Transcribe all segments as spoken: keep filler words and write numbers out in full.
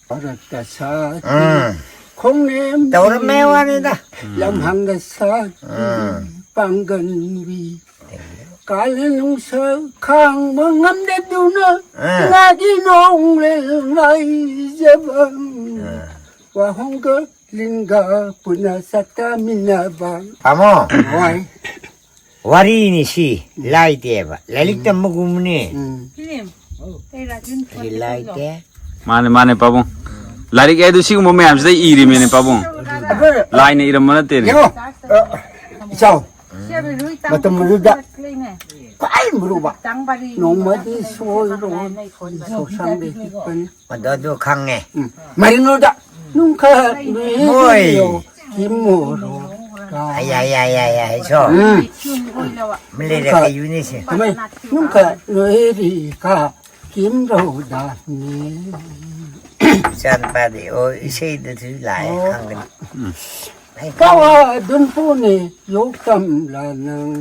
ꯃꯔꯛꯇ ꯁꯥꯠꯄꯤ ꯎꯝ꯫ ꯈꯣꯡꯅꯦꯝꯕꯤ ꯇꯧꯔꯝꯃꯦ ꯋꯥꯅꯤꯗ꯫ ꯂꯝꯍꯥꯡꯗ ꯁꯥꯠꯄꯤ ꯎꯝ꯫ ꯄꯥꯡꯒꯟꯕꯤ ꯀꯥꯂꯦꯟ ꯅꯨꯡꯁꯥ ꯈꯥꯡꯕ ꯉꯝꯗꯗꯨꯅ ꯎꯝ꯫ ꯉꯥꯒꯤ ꯅꯣꯡꯂꯩ ꯉꯥꯏꯖꯕ ꯎꯝ꯫ ꯋꯥꯍꯣꯡꯒ ꯂꯤꯟꯒ ꯄꯨꯟꯅ ꯆꯠꯇꯃꯤꯟꯅꯕ ꯇꯥꯃꯣ꯫ ꯍꯣꯏ꯫ ꯋꯥꯔꯤꯅꯤ ꯁꯤ ꯂꯥꯏꯗꯦꯕ ꯂꯥꯏꯔꯤꯛ ꯇꯝꯕꯒꯨꯝꯕꯅꯤ꯫ ꯎꯝ꯫ ꯁꯤ ꯂꯥꯏꯗꯦ꯫ ꯃꯥꯅꯦ ꯃꯥꯅꯦ ꯄꯥꯕꯨꯡ꯫ ꯂꯥꯏꯔꯤꯛ ꯍꯥꯏꯗꯨ ꯁꯤꯒꯨꯝꯕ ꯃꯌꯥꯝꯁꯤꯗ ꯏꯔꯤꯃꯦꯅꯦ ꯄꯥꯕꯨꯡ꯫ ꯑꯗꯨ ꯂꯥꯏꯅ ꯏꯔꯝꯕ ꯅꯠꯇꯦꯅꯦ꯫ ꯌꯦꯡꯉꯣ꯫ ꯑ, ꯏꯆꯥꯎ꯫ ꯃꯇꯝ ꯑꯗꯨꯗ ꯈ꯭ꯋꯥꯏ ꯃꯔꯨꯕ ꯅꯣꯡꯃꯗꯤ ꯁꯣꯏꯔꯣꯏ ꯁꯣꯛꯁꯪꯗ ꯍꯤꯞꯄꯅꯤ꯫ ꯑꯗꯣ ꯑꯗꯨ ꯈꯪꯉꯦ꯫ ꯎꯝ꯫ ꯃꯔꯤꯅꯣꯗ ꯅꯨꯡꯈ ꯃꯣꯏ꯫ ꯅꯨꯡꯈ ꯀꯤꯃꯣꯔꯣ ꯑꯌꯥ ꯑꯌꯥ ꯑꯌꯥ ꯑꯌꯥ ꯍꯩꯁꯣ꯫ ꯎꯝ꯫ ꯃꯂꯦꯔꯤꯌꯥ ꯀꯩ ꯌꯨꯅꯤꯁꯦ꯫ ꯀꯃꯥꯏ ꯅꯨꯡꯈ ꯅꯣꯏꯔꯤ ꯀ ꯀꯤꯝꯔꯧꯗꯥꯅꯤ꯫ ꯏꯆꯥꯅꯨꯄꯥꯗꯤ ꯑꯣ ꯏꯁꯩꯗꯁꯨ ꯂꯥꯛꯑꯦ ꯑꯣ꯫ ꯈꯪꯒꯅꯤ꯫ ꯎꯝ꯫ ꯀꯋꯥ ꯗꯨꯟꯄꯨꯅꯤ ꯌꯣꯛꯇꯝ ꯂꯥꯅꯪ꯫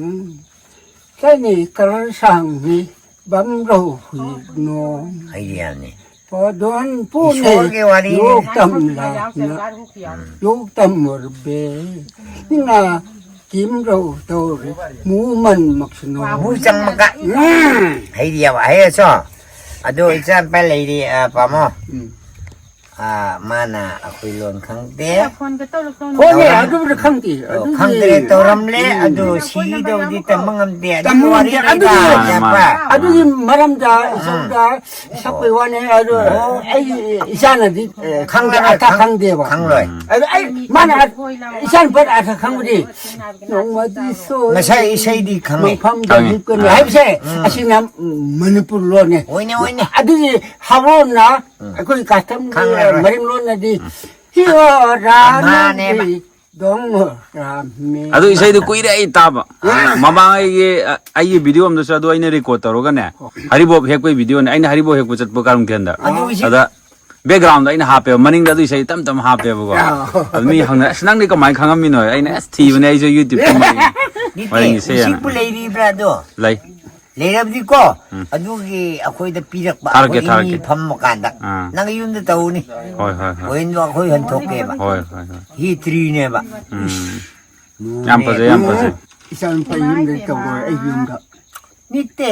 ꯆꯅꯤ ꯀꯔ ꯁꯥꯡꯅꯤ ꯕꯝꯔꯧ ꯍꯨꯏꯅꯣ꯫ ꯑꯩꯗꯤ ꯌꯥꯝꯅꯤ꯫ ꯄꯣꯗꯣꯟ ꯄꯨꯅꯦ ꯏꯁꯣꯔꯒꯤ ꯋꯥꯔꯤꯅꯤ꯫ ꯌꯣꯛꯇꯝ ꯂꯥꯛꯅ ꯌꯣꯛꯇꯝ ꯃꯣꯔꯕꯦ꯫ ꯏꯅꯥ ꯀꯤꯝꯔꯧ ꯇꯧꯔꯤ ꯃꯨꯃꯟ ꯃꯛꯁꯅꯣ꯫ ꯃꯨ ꯆꯪꯃꯒ꯫ ꯎꯝ꯫ ꯍꯩꯗꯤ ꯌꯥꯝ ꯍꯩꯔꯁꯣ꯫ ꯑꯗꯣ ꯏꯆꯥ ꯅꯨꯄꯥ ꯂꯩꯔꯤ ꯑ, ꯄꯥꯃꯣ꯫ ꯎꯝ꯫ ꯑ, ꯃꯥꯅ ꯑꯩꯈꯣꯏ ꯂꯣꯟ ꯈꯪꯗꯦ꯫ ꯐꯣꯟꯒ ꯇꯧꯔꯛꯇꯧꯅꯨ꯫ ꯍꯣꯏꯅꯦ, ꯇꯧꯔꯝ-, ꯑꯗꯨꯕꯨꯗꯤ ꯈꯪꯗꯦ꯫ ꯑꯣ, ꯑꯗꯨꯗꯤ ꯈꯪꯗ꯭ꯔꯦ, ꯇꯧꯔꯝꯂꯦ, ꯎꯝ꯫ ꯑꯗꯨ ꯁꯤꯗꯧꯗꯤ ꯇꯝꯕ ꯉꯝꯗꯦ꯫ ꯑꯗꯨ ꯇꯝꯕ ꯉꯝꯗꯦ꯫ ꯋꯥꯔꯤꯅꯤꯗ, ꯑꯗꯨꯗꯤ ꯌꯥꯝꯕ꯫ ꯑꯗꯨꯒꯤ ꯃꯔꯝꯗ ꯏꯆꯧꯗ ꯁꯛꯄꯩ ꯋꯥꯅꯦ꯫ ꯑꯗꯣ ꯑꯣ꯫ ꯑꯩꯒꯤ ꯏꯆꯥꯅꯗꯤ ꯈꯪꯂꯔꯣꯏ, ꯑꯊꯥ ꯈꯪ-, ꯈꯪꯗꯦꯕ꯫ ꯈꯪꯂꯣꯏ꯫ ꯑꯗꯣ ꯑꯩ, ꯃꯥꯅ ꯏꯆꯥꯅ ꯐꯠ ꯑꯊꯥ ꯈꯪꯕꯗꯤ ꯅꯣꯡꯃꯗꯤ ꯁꯣꯏ ꯉꯁꯥꯏ ꯏꯁꯩꯗꯤ ꯈꯪꯉꯦ꯫ ꯃꯐꯝꯗ ꯈꯪꯉꯦ꯫ ꯍꯤꯞꯀꯅꯤ ꯑꯥ꯫ ꯍꯥꯏꯕꯁꯦ ꯎꯝ꯫ ꯑꯁꯤꯅ ꯃꯅꯤꯄꯨꯔ ꯂꯣꯟꯅꯦ꯫ ꯍꯣꯏꯅꯦ, ꯍꯣꯏꯅꯦ꯫ ꯑꯗꯨꯒꯤ ꯍꯥꯔꯣꯟꯅ ꯎꯝ꯫ ꯑꯩꯈꯣꯏ ꯀꯥꯁꯇꯝꯒꯤ ꯈꯪꯉꯔꯣꯏ꯫ ꯃꯔꯤꯡꯂꯣꯟꯅꯗꯤ ꯎꯝ꯫ ꯍꯤꯌꯣ ꯔꯥ ꯃꯥꯅꯦꯕ꯫ ꯅꯪꯒꯤ ꯗꯣꯡ ꯔꯥꯃꯦ꯫ ꯑꯗꯨ ꯏꯁꯩꯗꯨ ꯀꯨꯏꯔꯦ ꯑꯩ ꯇꯥꯕ꯫ ꯎꯝ꯫ ꯃꯃꯥꯡ ꯑꯩꯒꯤ, ꯑ, ꯑꯩꯒꯤ ꯚꯤꯗꯤꯑꯣ ꯑꯃꯗꯁꯨ ꯑꯗꯨ ꯑꯩꯅ ꯔꯦꯀꯣꯔꯗ ꯇꯧꯔꯒꯅꯦ, ꯍꯔꯤꯕꯣꯞ ꯍꯦꯛꯄꯒꯤ ꯚꯤꯗꯤꯑꯣꯅꯦ꯫ ꯑꯩꯅ ꯍꯔꯤꯕꯣꯞ ꯍꯦꯛꯄ ꯆꯠꯄ ꯀꯥꯔꯝꯈꯦꯟꯗ꯫ ꯑꯗꯨ ꯏꯁꯩ ꯑꯗ ꯕꯦꯛꯒ꯭ꯔꯥꯎꯟꯗ ꯑꯩꯅ ꯍꯥꯞꯄꯦꯕ, ꯃꯅꯤꯡꯗ ꯑꯗꯨ ꯏꯁꯩ ꯇꯞ ꯇꯞꯅ ꯍꯥꯞꯄꯦꯕꯀꯣ꯫ ꯑꯥ꯫ ꯑꯗꯨ ꯃꯤ ꯍꯪꯅ, "ꯑꯁ, ꯅꯪꯗꯤ ꯀꯃꯥꯏꯅ ꯈꯪꯉꯝꯃꯤꯅꯣ?" ꯑꯩꯅ, "ꯑꯁ, ꯊꯤꯕꯅꯦ ꯑꯩꯁꯨ YouTube-ꯇ ꯃꯔꯤꯡ, ꯅꯠꯇꯦ, ꯃꯔꯤꯡ ꯏꯁꯩ ꯍꯥꯏꯅ꯫" ꯍꯧꯖꯤꯛꯄꯨ ꯂꯩꯔꯤꯕ꯭ꯔꯥ ꯑꯗꯣ? ꯂꯩ꯫ ꯂꯩꯔꯕꯗꯤꯀꯣ, ꯎꯝ꯫ ꯑꯗꯨꯒꯤ ꯑꯩꯈꯣꯏꯗ ꯄꯤꯔꯛꯄ, ꯊꯥꯔꯛꯀꯦ, ꯑꯩꯈꯣꯏ ꯊꯥꯔꯛꯀꯦ꯫ ꯃꯤ ꯐꯝꯕ ꯀꯥꯟꯗ꯫ ꯑꯥ꯫ ꯅꯪ ꯌꯨꯝꯗ ꯇꯧꯅꯤ꯫ ꯍꯣꯏ, ꯍꯣꯏ, ꯍꯣꯏ꯫ ꯍꯣꯔꯦꯟꯗꯣ ꯑꯩꯈꯣꯏ ꯍꯟꯊꯣꯛꯀꯦꯕ꯫ ꯍꯣꯏ, ꯍꯣꯏ, ꯍꯣꯏ꯫ ꯍꯤ ꯇ꯭ꯔꯤꯅꯦꯕ꯫ ꯎꯝ꯫ ꯏꯁ, ꯌꯥꯝ ꯐꯖꯩ, ꯌꯥꯝ ꯐꯖꯩ꯫ ꯏꯆꯥꯅꯨꯄꯥ ꯌꯨꯝꯗ ꯇꯧꯔꯣꯏ, ꯑꯩ ꯌꯨꯝꯗ꯫ ꯅꯠꯇꯦ,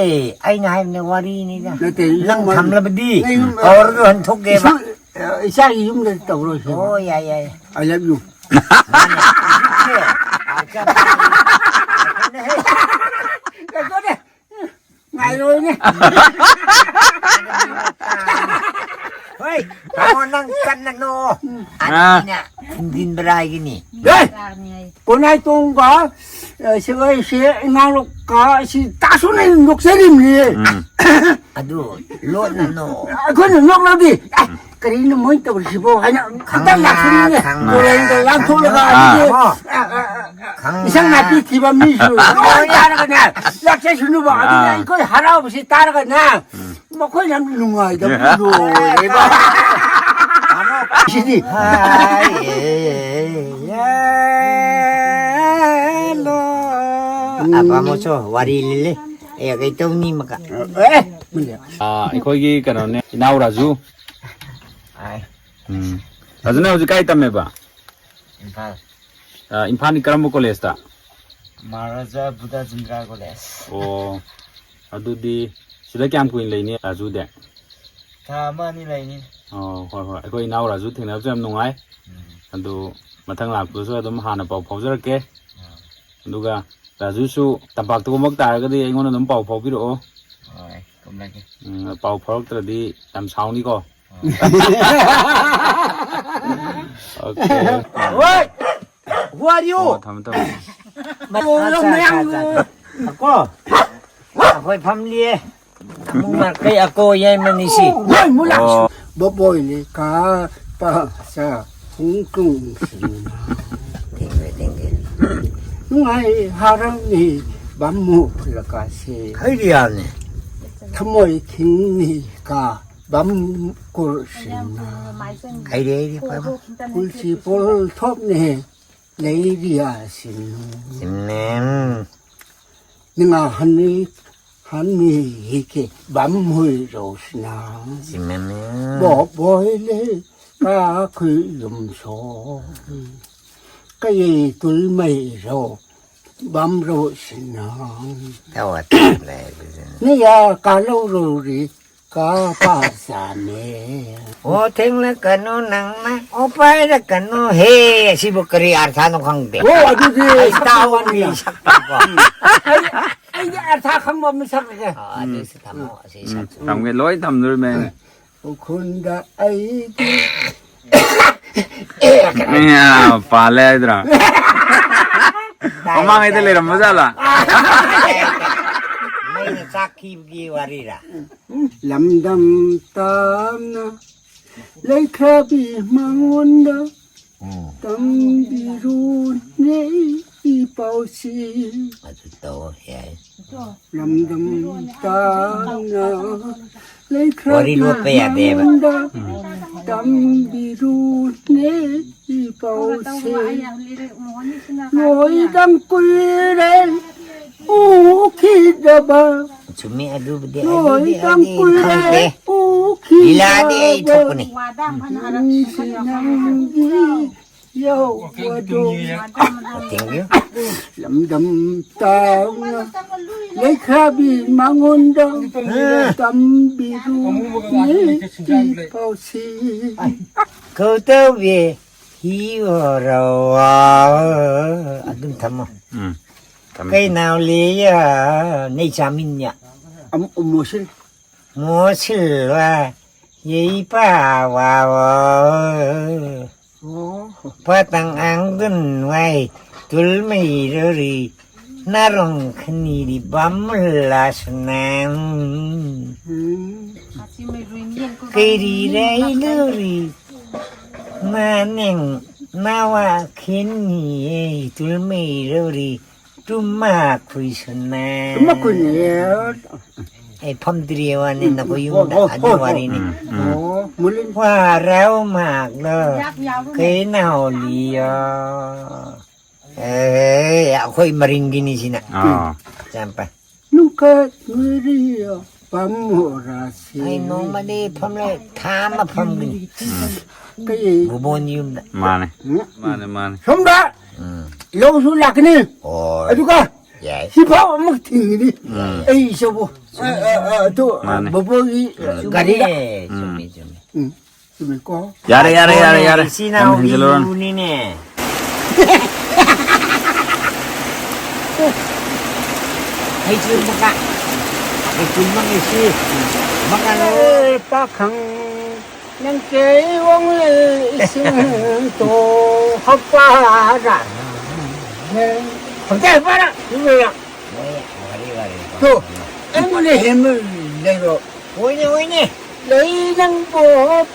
ꯑꯩꯅ ꯍꯥꯏꯕꯅꯦ, ꯋꯥꯔꯤꯅꯤꯗ꯫ ꯅꯠꯇꯦ, ꯅꯪ ꯌꯨꯝ ꯊꯝꯂꯕꯗꯤ ꯅꯪ ꯌꯨꯝ ꯀꯧꯔꯒ ꯍꯟꯊꯣꯛꯀꯦꯕ꯫ ꯏꯆꯥ-, ꯏꯆꯥꯒꯤ ꯌꯨꯝꯗ ꯇꯧꯔꯣꯏ, ꯁꯦ꯫ ꯑꯣ, ꯌꯥꯏ, ꯌꯥꯏ꯫ I love you꯫ ꯃꯥꯅꯦ꯫ ꯉꯥꯏꯈꯣꯅꯦ꯫ ꯉꯥꯏꯔꯣꯏꯅꯦ꯫ ꯍꯣꯏ, ꯇꯥꯃꯣ, ꯅꯪ ꯀꯟꯅ ꯅꯣꯛꯑꯣ꯫ ꯑꯥ꯫ ꯑꯩꯅ ꯊꯤꯟꯖꯤꯟꯕ꯭ꯔꯥ ꯍꯥꯏꯒꯅꯤ꯫ ꯍꯦ! ꯀꯣꯟꯅꯥꯏ ꯇꯣꯡꯕ, ꯑ, ꯁꯤ, ꯁꯤ, ꯏꯉꯥꯂꯣꯛꯀ ꯁꯤ ꯇꯥꯁꯨꯅ ꯅꯣꯛꯆꯔꯤꯕꯅꯤ꯫ ꯎꯝ꯫ ꯑꯗꯨ ꯂꯣꯟꯅ ꯅꯣꯛꯑꯣ꯫ ꯑꯩꯈꯣꯏꯅ ꯅꯣꯛꯂꯗꯤ, "ꯑꯦ, ꯀꯔꯤꯅꯣ ꯃꯣꯏ ꯇꯧꯔꯤꯁꯤꯕꯣ?" ꯍꯥꯏꯅ ꯈꯪꯉꯦ, ꯈꯤꯇꯪ ꯂꯥꯛꯁꯤꯟꯅꯤꯡꯉꯦ꯫ ꯈꯪꯉꯦ꯫ ꯇꯨꯔꯦꯜꯗ ꯂꯥꯟꯊꯣꯛꯂꯒ ꯈꯪꯉꯦ꯫ ꯑꯗꯒꯤ, ꯑꯥ, ꯑꯥ, ꯑꯥ, ꯈꯪꯉꯦ꯫ ꯏꯁꯪ ꯅꯥꯄꯤ ꯊꯤꯕ ꯃꯤꯁꯨ ꯂꯣꯏ ꯇꯥꯔꯒꯅꯦ, ꯂꯥꯛꯆꯁꯅꯨꯕ꯫ ꯑꯗꯨꯅ ꯑꯥ꯫ ꯑꯩꯈꯣꯏ ꯍꯔꯥꯎꯕꯁꯤ ꯇꯥꯔꯒꯅꯦ, ꯎꯝ꯫ ꯃꯈꯣꯏ ꯌꯥꯝ ꯅꯨꯡꯉꯥꯏꯗꯕ ꯂꯣꯏꯔꯦꯕ꯫ ꯁꯤꯗꯤ꯫ ꯍꯥꯏ, ꯑꯦ, ꯑꯦ, ꯑꯦ, ꯂꯣ꯫ ꯎꯝ꯫ ꯑꯕ ꯃꯣꯆꯣ, ꯋꯥꯔꯤ ꯂꯤꯂꯦ꯫ ꯑꯦ, ꯀꯩ ꯇꯧꯅꯤ ꯃꯀ? ꯑꯦ, ꯃꯨꯂꯦ꯫ ꯑꯥ, ꯑꯩꯈꯣꯏꯒꯤ ꯀꯩꯅꯣꯅꯦ, ꯏꯅꯥꯎ ꯔꯥꯖꯨ꯫ ꯍꯥꯏ꯫ ꯎꯝ꯫ ꯔꯥꯖꯨꯅ ꯍꯧꯖꯤꯛ ꯀꯥꯏ ꯇꯝꯃꯦꯕ? ꯏꯝꯐꯥꯜ꯫ ꯑꯥ, ꯏꯝꯐꯥꯜꯒꯤ ꯀꯔꯝꯕ ꯀꯣꯂꯦꯖꯇ? ꯃꯍꯥꯔꯥꯖꯥ ꯕꯨꯙ ꯆꯟꯗ꯭ꯔ ꯀꯣꯂꯦꯖ꯫ ꯑꯣ, ꯑꯗꯨꯗꯤ ꯁꯤꯗ ꯀꯌꯥꯝ ꯀꯨꯏꯅ ꯂꯩꯅꯤ ꯔꯥꯖꯨꯗꯤ? ꯊꯥ ꯑꯃ ꯑꯅꯤ ꯂꯩꯅꯤ꯫ ꯑꯣ, ꯍꯣꯏ, ꯍꯣꯏ꯫ ꯑꯩꯈꯣꯏ ꯏꯅꯥꯎ ꯔꯥꯖꯨ ꯊꯦꯡꯅꯕꯁꯨ ꯌꯥꯝ ꯅꯨꯡꯉꯥꯏ꯫ ꯎꯝ꯫ ꯑꯗꯨ ꯃꯊꯪ ꯂꯥꯛꯄꯗꯁꯨ ꯑꯗꯨꯝ ꯍꯥꯟꯅ ꯄꯥꯎ ꯐꯥꯎꯖꯔꯛꯀꯦ꯫ ꯑꯥ꯫ ꯑꯗꯨꯒ ꯔꯥꯖꯨꯁꯨ ꯇꯝꯄꯥꯛꯇ ꯀꯨꯝꯃꯛ ꯇꯥꯔꯒꯗꯤ ꯑꯩꯉꯣꯟꯗ ꯑꯗꯨꯝ ꯄꯥꯎ ꯐꯥꯎꯕꯤꯔꯛꯑꯣ꯫ ꯍꯣꯏ, ꯀꯨꯝꯂꯛꯀꯦ꯫ ꯎꯝ, ꯄꯥꯎ ꯐꯥꯎꯔꯛꯇ꯭ꯔꯗꯤ ꯌꯥꯝ ꯁꯥꯎꯅꯤꯀꯣ꯫ ꯑꯥ꯫ Okay꯫ ꯍꯣꯏ! Who are you? ꯑꯣ, ꯊꯝꯃꯦ, ꯊꯝꯃꯦ꯫ ꯃ-, ꯑꯠꯆꯥ, ꯑꯠꯆꯥ, ꯑꯠꯆꯥ, ꯑꯠꯆꯥ꯫ ꯀꯣ? ꯑꯩꯈꯣꯏ ꯐꯝꯂꯤꯌꯦ꯫ ꯑꯃꯨꯛ ꯃꯥꯏꯀꯩ ꯑꯀꯣ ꯌꯩꯃꯅꯤꯁꯤ꯫ ꯍꯣꯏ, ꯃꯨꯂꯥ꯫ ꯑꯣ꯫ ꯕꯣꯕꯣꯏ ꯂꯩꯀꯥ ꯄꯥꯆꯥ ꯍꯨꯝ ꯀꯨꯝꯁꯤꯅ꯫ ꯊꯦꯡꯂꯦ, ꯊꯦꯡꯂꯦ꯫ ꯅꯨꯡꯉꯥꯏ ꯍꯔꯥꯎꯅꯤ ꯕꯥꯃꯨ ꯂꯀꯥꯁꯦ꯫ ꯍꯩꯗꯤ ꯌꯥꯝꯅꯤ꯫ ꯊꯃꯣꯏ ꯈꯤꯡꯅꯤ ꯀꯥ ꯕꯥꯃꯨ ꯀꯨꯔꯁꯤꯅ꯫ ꯍꯩꯔꯦ, ꯍꯩꯔꯦ, ꯐꯔꯦ, ꯐꯔꯦ꯫ ꯄꯨꯟꯁꯤ ꯄꯣꯜꯊꯣꯛꯅꯤ ꯂꯩꯔꯤꯌꯥꯁꯤꯅ꯫ ꯆꯨꯝꯃꯦ꯫ ꯅꯤꯡꯉꯥ ꯍꯟꯅꯤ ꯃꯤꯒꯤ ꯕꯝ ꯍꯨꯏꯔꯧꯁꯤꯅ ꯁꯤꯃꯦꯃꯦ꯫ ꯕꯣꯕꯣꯏ ꯂꯩ ꯀꯥ ꯈꯨꯏ ꯌꯨꯝꯁꯣ꯫ ꯀꯌꯩ ꯇꯨꯜꯃꯩꯔꯧ ꯕꯝꯔꯧꯁꯤꯅ꯫ ꯇꯧ ꯑꯇꯩ ꯂꯩ ꯑꯗꯨꯗꯨꯅ꯫ ꯅꯌꯥ ꯀꯥꯂꯧꯔꯧꯔꯤ ꯀꯥ ꯄꯥꯖꯥꯃꯦ꯫ ꯑꯣ ꯊꯦꯡꯂꯛꯀꯅꯨ ꯅꯪꯅ ꯑꯣ ꯄꯥꯏꯔꯛꯀꯅꯨ ꯍꯦ꯫ ꯑꯁꯤꯕꯨ ꯀꯔꯤ ꯑꯥꯔꯊꯥꯅꯣ ꯈꯪꯗꯦ꯫ ꯑꯣ ꯑꯗꯨꯗꯤ ꯑꯩ ꯇꯥꯎ ꯁꯛꯄ ꯋꯥꯅꯤꯅ꯫ ꯃꯤ ꯁꯛꯄꯀꯣ꯫ ꯑꯩ ꯑꯩꯗꯤ ꯑꯥꯔꯊꯥ ꯈꯪꯕ ꯑꯃ ꯁꯛꯂꯒꯦ꯫ ꯑꯥ, ꯑꯗꯨꯁꯨ ꯊꯝꯃꯣ ꯑꯁꯤ ꯎꯝ, ꯁꯛꯁꯨ꯫ ꯊꯝꯒꯦ ꯂꯣꯏ ꯊꯝꯗꯣꯔꯤꯃꯦ꯫ ꯎꯈ꯭ꯔꯨꯜꯗ ꯑꯩꯒꯤ ꯄꯥꯜꯂꯦ ꯍꯥꯏꯗ꯭ꯔꯥ? ꯃꯃꯥꯡꯉꯩꯗ ꯂꯩꯔꯝꯕ ꯖꯥꯠꯂꯥ? ꯃꯩꯅ ꯆꯥꯛꯈꯤꯕꯒꯤ ꯋꯥꯔꯤꯔꯥ? ꯂꯝꯗꯝ ꯇꯥꯝꯅ ꯂꯩꯈ꯭ꯔꯕꯤ ꯃꯉꯣꯟꯗ ꯎꯝ꯫ ꯇꯝꯕꯤꯔꯨꯅꯦ ꯏ ꯄꯥꯎꯁꯤ꯫ ꯑꯗꯨ ꯇꯧ ꯌꯥꯏ꯫ ꯂꯝꯗꯝ ꯇꯥꯝꯅ ꯂꯩꯈ꯭ꯔꯕꯤ ꯋꯥꯔꯤ ꯂꯣꯠꯄ ꯌꯥꯗꯦꯕ꯫ ꯃꯉꯣꯟꯗ ꯇꯝꯕꯤꯔꯨꯅꯦ ꯏ ꯄꯥꯎꯁꯤ꯫ ꯂꯣꯏꯗꯪ ꯀꯨꯏꯔꯦ ꯎꯈꯤꯗꯕ꯫ ꯆꯨꯝꯃꯤ ꯑꯗꯨꯕꯨꯗꯤ꯫ ꯑꯗꯨꯗꯤ ꯂꯣꯏꯗꯪ ꯑꯩꯗꯤ ꯀꯨꯏꯔꯦ ꯈꯪꯗꯦ꯫ ꯎꯈꯤꯗꯕ꯫ ꯂꯤꯂꯥꯗꯤ ꯑꯩ ꯊꯣꯛꯄꯅꯤ꯫ ꯅꯪꯒꯤ ꯌꯧꯕꯗꯣ꯫ Thank you꯫ ꯂꯝꯗꯝ ꯇꯥꯎꯅ ꯂꯩꯈ꯭ꯔꯕꯤ ꯃꯉꯣꯟꯗ ꯇꯝꯕꯤꯔꯨꯅꯦ ꯏ ꯄꯥꯎꯁꯤ꯫ ꯀꯧꯇꯧꯕꯤ ꯍꯤ ꯑꯣꯔꯣ ꯑꯗꯨꯝ ꯊꯝꯃꯣ꯫ ꯎꯝ꯫ ꯊꯝꯃꯦ꯫ ꯀꯩꯅꯥꯎ ꯂꯤꯌꯥ ꯅꯩ ꯆꯥꯃꯤꯟꯌꯥ꯫ ꯑꯃꯨꯛ ꯃꯣꯁꯤꯜ꯫ ꯃꯣꯁꯤꯜ ꯋꯥ ꯌꯩ ꯄꯥ ꯋꯥ ꯋꯥ꯫ ꯑꯣ꯫ ꯄꯇꯪ ꯑꯪꯗꯨꯟ ꯋꯥꯏ ꯇꯨꯜꯃꯩ ꯔꯣꯔꯤ ꯅꯥꯔꯣꯡ ꯈꯅꯤꯗꯤ ꯕꯥꯃꯨꯜ ꯂꯥꯁꯅꯥꯡ꯫ ꯎꯝ꯫ ꯀꯩꯔꯤ ꯔꯩ ꯂꯨꯔꯤ ꯅꯥꯅꯤꯡ ꯅꯥꯋꯥ ꯈꯤꯟꯅꯤ ꯇꯨꯜꯃꯩ ꯔꯣꯔꯤ ꯇꯨꯝꯃ ꯈꯨꯏꯁꯨꯅꯦ꯫ ꯇꯨꯝꯃ ꯈꯨꯏꯅꯦ꯫ ꯑꯩ ꯐꯝꯗ꯭ꯔꯤꯌꯦ ꯋꯥꯅꯤ, ꯎꯝ, ꯅꯈꯣꯏ ꯎꯝ, ꯌꯨꯝꯗ ꯑꯣ, ꯑꯣ, ꯑꯗꯨ ꯑꯣ, ꯋꯥꯔꯤꯅꯤ꯫ ꯎꯝ, ꯎꯝ꯫ ꯑꯣ, ꯃꯨꯂꯤꯟ꯫ ꯋꯥꯔꯧ ꯃꯥꯛꯂꯣ ꯀꯩꯅꯥꯎ ꯂꯤꯌꯣ꯫ ꯑꯦ, ꯑꯩꯈꯣꯏ ꯃꯔꯤꯡꯒꯤꯅꯤ ꯁꯤꯅ꯫ ꯑꯥ꯫ ꯆꯥꯝꯄ꯫ ꯅꯨꯡꯀꯠ ꯃꯔꯤꯌ ꯄꯥꯝꯃꯣꯔꯥꯁꯦ꯫ ꯑꯩ ꯅꯣꯡꯃꯗꯤ ꯐꯝꯂꯦ, ꯊꯥ ꯑꯃ ꯐꯝꯒꯅꯤ꯫ ꯀꯩ? ꯕꯨꯕꯣꯟ ꯌꯨꯝꯗ꯫ ꯃꯥꯅꯦ꯫ ꯎꯝ꯫ ꯃꯥꯅꯦ, ꯃꯥꯅꯦ꯫ ꯁꯣꯝꯗ ꯎꯝ꯫ ꯂꯧꯁꯨ ꯂꯥꯛꯀꯅꯤ꯫ ꯍꯣꯏ꯫ ꯑꯗꯨꯒ ꯌꯥꯏ꯫ ꯁꯤꯐꯥꯎ ꯑꯃꯨꯛ ꯊꯤꯡꯒꯅꯤ꯫ ꯎꯝ꯫ ꯑꯩ ꯏꯆꯧꯕꯨ꯫ ꯑ, ꯑ, ꯑ, ꯑꯗꯨ ꯃꯥꯅꯦ꯫ ꯕꯕꯣꯒꯤ ꯎꯝ꯫ ꯒꯥꯔꯤꯗ꯫ ꯆꯨꯝꯃꯦ, ꯎꯝ꯫ ꯆꯨꯝꯃꯦ, ꯆꯨꯝꯃꯦ꯫ ꯎꯝ꯫ ꯆꯨꯝꯃꯦꯀꯣ? ꯌꯥꯔꯦ, ꯌꯥꯔꯦ, ꯌꯥꯔꯦ, ꯌꯥꯔꯦ꯫ ꯏꯆꯤꯟ ꯌꯥꯝ ꯏꯅꯥꯎꯗꯤ ꯍꯦꯟꯖꯤꯜꯂꯨꯔꯅꯨ꯫ ꯌꯨꯅꯤꯅꯦ꯫ ꯍꯩ ꯆꯨꯝꯕ ꯀ-, ꯍꯩ ꯆꯨꯝꯕ ꯉꯁꯤ ꯃꯀꯥꯂꯣ꯫ ꯑꯦ, ꯄꯥꯈꯪ, ꯅꯪ ꯀꯩ ꯋꯥꯡꯂꯦ ꯏꯁꯤꯡ ꯇꯣ ꯍꯛꯄꯥꯔ꯫ ꯍꯛꯇꯦ ꯍꯛꯄꯥꯔ, ꯏꯕꯦꯔ꯫ ꯃꯣꯏ ꯋꯥꯔꯤ ꯋꯥꯔꯤ꯫ ꯇꯣ, ꯑꯩꯉꯣꯟꯗ ꯍꯦꯟꯕ ꯂꯩꯔꯣ? ꯍꯣꯏꯅꯦ, ꯍꯣꯏꯅꯦ꯫ ꯂꯩ ꯅꯪꯕꯨ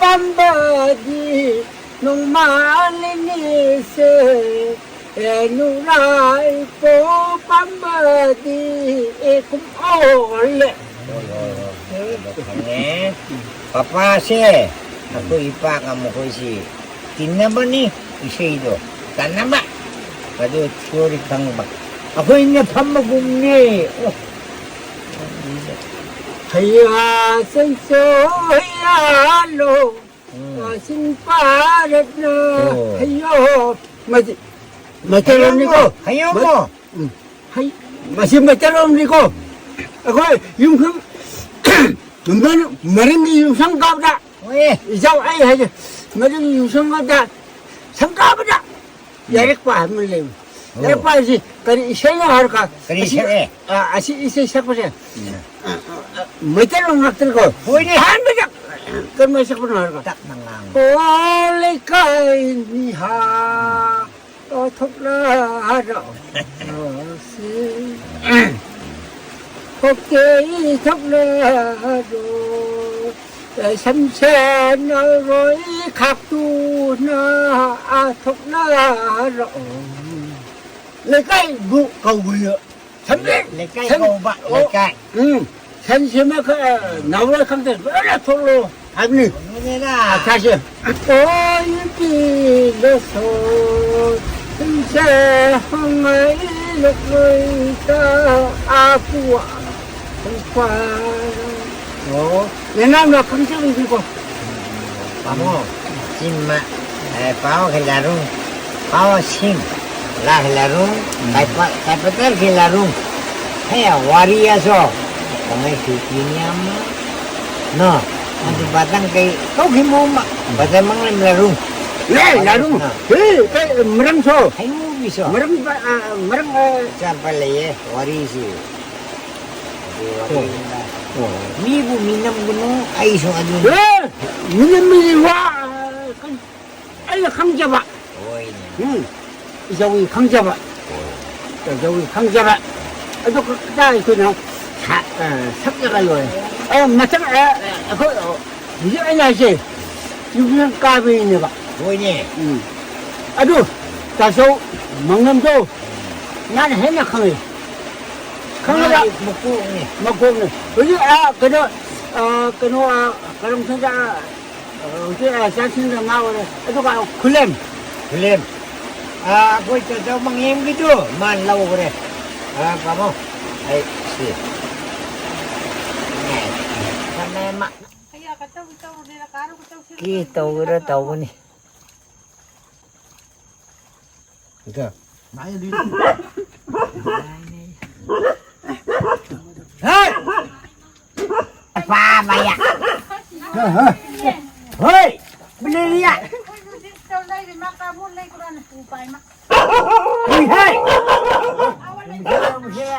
ꯄꯥꯝꯕꯗꯤ ꯅꯣꯡꯃꯥꯜꯂꯤꯅꯤꯁꯦ, ꯑꯦ ꯅꯨꯔꯥꯏ ꯄꯣ ꯄꯥꯝꯕꯗꯤ ꯑꯦ ꯀꯨꯝ ꯑꯣꯜꯂꯦ꯫ ꯍꯣꯏ, ꯍꯣꯏ, ꯍꯣꯏ꯫ ꯑꯗꯣ ꯈꯪꯉꯦ꯫ ꯄꯄꯥꯁꯦ, ꯑꯩꯈꯣꯏ ꯏꯄꯥꯒ ꯃꯈꯣꯏꯁꯤ ꯇꯤꯟꯅꯕꯅꯤ, ꯏꯁꯩꯗꯣ ꯇꯟꯅꯕ꯫ ꯑꯗꯨ ꯊꯤꯑꯣꯔꯤ ꯈꯪꯕ꯫ ꯑꯩꯈꯣꯏꯅ ꯐꯝꯕꯒꯨꯝꯅꯦ꯫ ꯑꯣ꯫ ꯍꯩꯌꯥ ꯆꯪꯆꯣ ꯍꯩꯌꯥ ꯂꯣ꯫ ꯎꯝ꯫ ꯋꯥꯁꯤꯡ ꯄꯥꯔꯠꯅ ꯑꯣ꯫ ꯍꯩꯌꯣ꯫ ꯃꯁꯤ ꯃꯩꯇꯩꯂꯣꯟꯅꯤꯀꯣ꯫ ꯍꯩꯌꯣꯃꯣ, ꯍꯩꯌꯣꯃꯣ꯫ ꯎꯝ꯫ ꯍꯩ-, ꯃꯁꯤ ꯃꯩꯇꯩꯂꯣꯟꯅꯤꯀꯣ꯫ ꯑꯩꯈꯣꯏ ꯌꯨꯝꯈꯨꯝ ꯃꯔꯤꯡꯒꯤ ꯌꯨꯝꯁꯪ ꯀꯥꯕꯗ ꯍꯣꯏꯌꯦ꯫ ꯏꯖꯥꯎ ꯑꯩ ꯍꯥꯏꯁꯦ, ꯃꯗꯨꯒꯤ ꯌꯨꯝꯁꯪ ꯑꯗ ꯁꯪꯒꯥꯕꯗ ꯂꯥꯏꯔꯤꯛ ꯄꯥ ꯍꯥꯏꯕ ꯑꯃ ꯂꯩꯕ꯫ ꯑꯣ꯫ ꯂꯥꯏꯔꯤꯛ ꯄꯥ ꯍꯥꯏꯁꯤ ꯀꯔꯤ ꯏꯁꯩꯅꯣ ꯍꯥꯏꯔꯀ-, ꯀꯔꯤ ꯑꯁꯤ, ꯏꯁꯩ? ꯑ, ꯑꯁꯤ ꯏꯁꯩ ꯁꯛꯄꯁꯦ, ꯎꯝ꯫ ꯑ, ꯑ, ꯑ, ꯃꯩꯇꯩꯂꯣꯟ ꯉꯥꯛꯇꯅꯤꯀꯣ꯫ ꯍꯣꯏꯅꯦ꯫ ꯑꯍꯥꯟꯕꯗ ꯀꯔꯝꯍꯥꯏꯅ ꯁꯛꯄꯅꯣ ꯍꯥꯏꯔꯀ-, ꯇꯞꯅ ꯉꯥꯡꯉꯨ꯫ ꯑꯣ ꯂꯩꯀꯥꯏ ꯃꯤꯍꯥ ꯊꯣꯛꯂꯔꯁꯤ꯫ ꯍꯣꯀꯦ ꯊꯣꯛꯂꯔꯣ꯫ ꯁꯝꯁꯦꯟꯅꯔꯣꯏ ꯈꯥꯛꯇꯨꯅ ꯊꯣꯛꯂꯔꯣ꯫ ꯂꯩꯀꯥꯏꯕꯨ ꯀꯧꯕꯤꯌꯣ꯫ ꯁꯝꯖꯦꯟ-, ꯂꯩꯀꯥꯏ ꯁꯝ-, ꯀꯧꯕ, ꯑꯣ, ꯂꯩꯀꯥꯏ꯫ ꯎꯝ꯫ ꯁꯟ ꯁꯦꯝꯕ ꯈ-, ꯅꯥꯎꯔꯣꯏ ꯈꯪꯗꯦ, ꯂꯣꯏꯅ ꯊꯣꯛꯂꯣ ꯍꯥꯏꯕꯅꯤ꯫ ꯑꯗꯨꯅꯦꯅ꯫ ꯑꯊꯥꯁꯦ꯫ ꯑꯣꯏꯕꯤꯔꯁꯨ ꯁꯨꯝꯁꯦ ꯍꯣꯡꯉꯩ ꯂꯣꯛꯂꯣꯏꯗ ꯑꯥꯄꯨ ꯈꯣꯡꯄꯥ꯫ ꯑꯣ, ꯅꯅꯥꯎꯅ ꯈꯪꯖꯕꯤꯗꯤꯀꯣ꯫ ꯇꯥꯃꯣ, ꯆꯤꯟꯃ, ꯑꯦ, ꯄꯥꯎ ꯈꯤꯂꯥꯔꯨꯡ, ꯄꯥꯎ ꯁꯤꯡ, ꯂꯥ ꯈꯤꯂꯥꯔꯨꯡ, ꯎꯝ꯫ ꯀꯥꯏꯄ-, ꯀꯥꯏꯄꯇꯔ ꯈꯤꯂꯥꯔꯨꯡ꯫ ꯍꯦ, ꯋꯥꯔꯤ ꯑꯁꯣ꯫ ꯀꯃꯥꯏ ꯁꯨꯇꯤꯅꯤ ꯑꯃ? ꯅꯣ, ꯑꯗꯨ ꯕꯥꯇꯪ ꯀꯩ ꯇꯧꯈꯤ ꯃꯣꯃ, ꯕꯥꯇꯪ ꯃꯪꯂꯝ ꯂꯥꯔꯨꯡ꯫ ꯂꯦ, ꯂꯥꯔꯨꯡ꯫ ꯅꯣ꯫ ꯍꯦ, ꯀꯩ, ꯃꯔꯝ ꯁꯣ꯫ ꯍꯩꯉꯨꯕꯤꯁꯣ꯫ ꯃꯔꯝ, ꯑ, ꯑ, ꯃꯔꯝ, ꯑ, ꯆꯥꯄ ꯂꯩꯌꯦ, ꯋꯥꯔꯤꯁꯤ꯫ ꯑꯗꯨ ꯋꯥꯔꯤ ꯑꯣ꯫ ꯑꯃ꯫ ꯑꯣ꯫ ꯃꯤꯕꯨ ꯃꯤꯅꯝꯒꯅꯨ, ꯑꯩꯁꯨ ꯑꯗꯨꯅꯤ꯫ ꯑꯦ! ꯃꯤꯅꯝ ꯃꯤꯒꯤ ꯋꯥ, ꯑ, ꯀꯩ-, ꯑꯩꯅ ꯈꯪꯖꯕ꯫ ꯍꯣꯏꯅꯦ꯫ ꯎꯝ꯫ ꯏꯖꯧꯒꯤ ꯈꯪꯖꯕ꯫ ꯍꯣꯏ꯫ ꯏꯖꯧꯒꯤ ꯈꯪꯖꯕ꯫ ꯑꯗꯨ ꯈꯛꯇ ꯑꯩꯈꯣꯏꯅ ꯁꯥ-, ꯑ, ꯁꯛꯂꯒ ꯂꯣꯏꯔꯦ꯫ ꯑ, ꯃꯊꯪ, ꯑ, ꯑꯩꯈꯣꯏ, ꯑ, ꯍꯧꯖꯤꯛ ꯑꯩꯅ ꯍꯥꯏꯁꯦ, ꯌꯨꯝꯁꯤꯅ ꯀꯥꯕꯩꯅꯦꯕ꯫ ꯍꯣꯏꯅꯦ꯫ ꯎꯝ꯫ ꯑꯗꯨ, ꯇꯥꯆꯧ ꯃꯪꯂꯝꯗꯣ, ꯃꯥꯅ ꯍꯦꯟꯅ ꯈꯪꯉꯤ꯫ ꯈꯪꯉꯕ? ꯃꯥꯗꯤ ꯃꯀꯣꯛꯅꯤ꯫ ꯃꯀꯣꯛꯅꯤ꯫ ꯍꯧꯖꯤꯛ, ꯑꯥ, ꯀꯩꯅꯣ, ꯑꯥ, ꯀꯩꯅꯣ, ꯑꯥ, ꯀꯔꯝ ꯈꯪꯗꯦ, ꯑꯥ, ꯍꯧꯖꯤꯛ, ꯑꯥ, ꯆꯥꯛꯁꯤꯡꯗ ꯉꯥ ꯑꯣꯏꯔꯦ꯫ ꯑꯗꯨꯒ ꯈꯨꯂꯦꯝ꯫ ꯈꯨꯂꯦꯝ꯫ ꯑꯥ, ꯑꯩꯈꯣꯏ ꯇꯥꯆꯧ ꯃꯪꯂꯦꯝꯒꯤꯗꯨ ꯃꯥ ꯂꯧꯈ꯭ꯔꯦ꯫ ꯑꯥ, ꯄꯥꯕꯨꯡ, ꯑꯩ ꯁꯤ꯫ ꯊꯝꯃꯦ, ꯃꯥ꯫ ꯀꯤ ꯇꯧꯒꯦꯔꯥ ꯇꯧꯒꯅꯤ꯫ ꯏꯀ꯫ ꯍꯦ! ꯄꯥ ꯃꯌꯥ꯫ ꯍꯣꯏ! ꯃꯦꯂꯦꯔꯤꯌꯥ! ꯍꯨꯏ ꯍꯦ!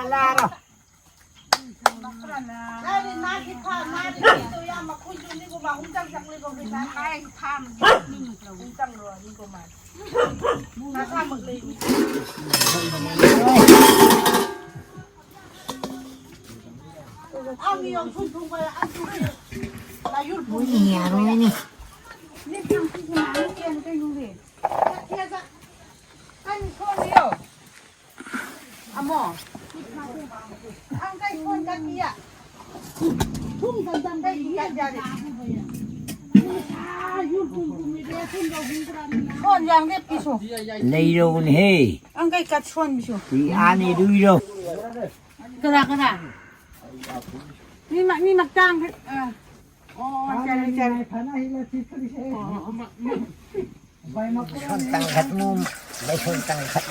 ꯂꯥꯔꯣ꯫ ꯌꯥꯔꯣꯏꯅꯦ꯫ ꯑꯃꯣ꯫ ꯑꯪ ꯀꯩ ꯐꯣꯟ ꯀꯛꯄꯤꯌꯥ? ꯊꯨꯝ ꯀꯩ ꯀꯛ ꯌꯥꯔꯦ? ꯀꯣꯟ ꯌꯥꯡꯗꯦ ꯄꯤꯁꯣ꯫ ꯂꯩꯔꯧꯅꯦꯍꯦ꯫ ꯑꯪ ꯀꯩ ꯀꯠ ꯁꯣꯟꯕꯤꯁꯣ꯫ ꯀꯨꯏ ꯑꯥꯅꯤ ꯔꯨꯏꯔꯧ꯫ ꯀꯅꯥ ꯀꯅꯥ? ꯃꯤ ꯃ-, ꯃꯤ ꯃꯇꯥꯡ ꯑ꯫ ꯑꯣ, ꯆꯔꯦ, ꯆꯔꯦ꯫ ꯑꯣ, ꯑꯣ, ꯑꯣ꯫ ꯁꯣꯟ ꯇꯪꯈꯠ ꯃꯨ, ꯂꯩꯁꯣꯟ ꯇꯪꯈꯠ꯫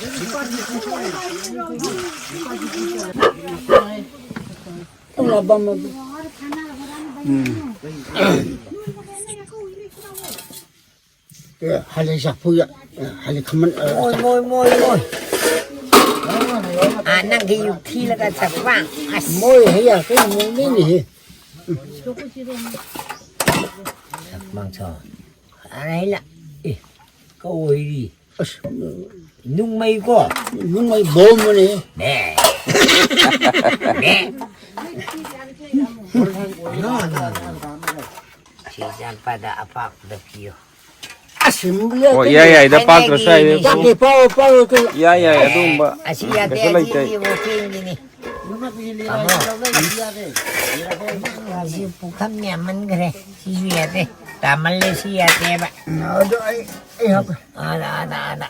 ꯎꯝ꯫ ꯑꯦ, ꯍꯥꯏꯂꯦ ꯆꯐꯨ ꯌꯥ-, ꯑꯦ, ꯍꯥꯏꯂꯦ ꯈꯃꯟ, ꯑꯦ, ꯃꯣꯏ, ꯃꯣꯏ, ꯃꯣꯏ, ꯃꯣꯏ꯫ ꯑꯥ, ꯅꯪꯒꯤ ꯌꯨ ꯊꯤꯂꯒ ꯆꯠꯄ꯫ ꯑꯁ꯫ ꯃꯣꯏ ꯍꯩ ꯌꯥꯔꯛꯇ꯭ꯔꯦ, ꯃꯣꯏ ꯂꯩꯅꯤꯍꯦ꯫ ꯃꯥꯡꯁꯣ꯫ ꯑꯥ, ꯍꯩꯂꯥ꯫ ꯑꯦ, ꯀꯧ ꯍꯩꯔꯤ꯫ ꯑꯁ꯫ ꯅꯨꯡꯃꯩꯀꯣ? ꯅꯨꯡꯃꯩ ꯕꯣꯝꯕꯅꯦ꯫ ꯅꯦ꯫ ꯅꯦ꯫ ꯁꯤ ꯏꯆꯥꯅꯨꯄꯥꯗ ꯑꯄꯥꯛꯄꯗ ꯄꯤꯌꯨ꯫ ꯑꯁ, ꯑꯣ, ꯏꯌꯥ ꯌꯥꯏꯗ, ꯄꯥꯛꯇ꯭ꯔꯁꯨ ꯌꯥꯏꯗ꯫ ꯌꯥꯗꯦ, ꯄꯥꯎ, ꯄꯥꯎ, ꯄꯥꯎ꯫ ꯏꯌꯥ ꯌꯥꯏ, ꯑꯗꯨꯒꯨꯝꯕ ꯑꯁꯤ ꯌꯥꯗꯦ, ꯀꯩꯁꯨ ꯂꯩꯇꯦ꯫ ꯑꯁꯤꯗꯤ ꯋꯥꯀꯤꯡꯒꯤꯅꯤ꯫ ꯇꯥꯃꯣ꯫ ꯑꯁꯤ ꯄꯨꯈꯝ ꯌꯥꯝꯃꯟꯈ꯭ꯔꯦ꯫ ꯁꯤꯁꯨ ꯌꯥꯗꯦ꯫ ꯇꯥꯃꯜꯂꯦ, ꯁꯤ ꯌꯥꯗꯦꯕ꯫ ꯑꯗꯨ ꯑꯩ, ꯑꯩ ꯍꯥꯞꯀꯦ꯫ ꯑꯥꯗ, ꯑꯥꯗ, ꯑꯥꯗ꯫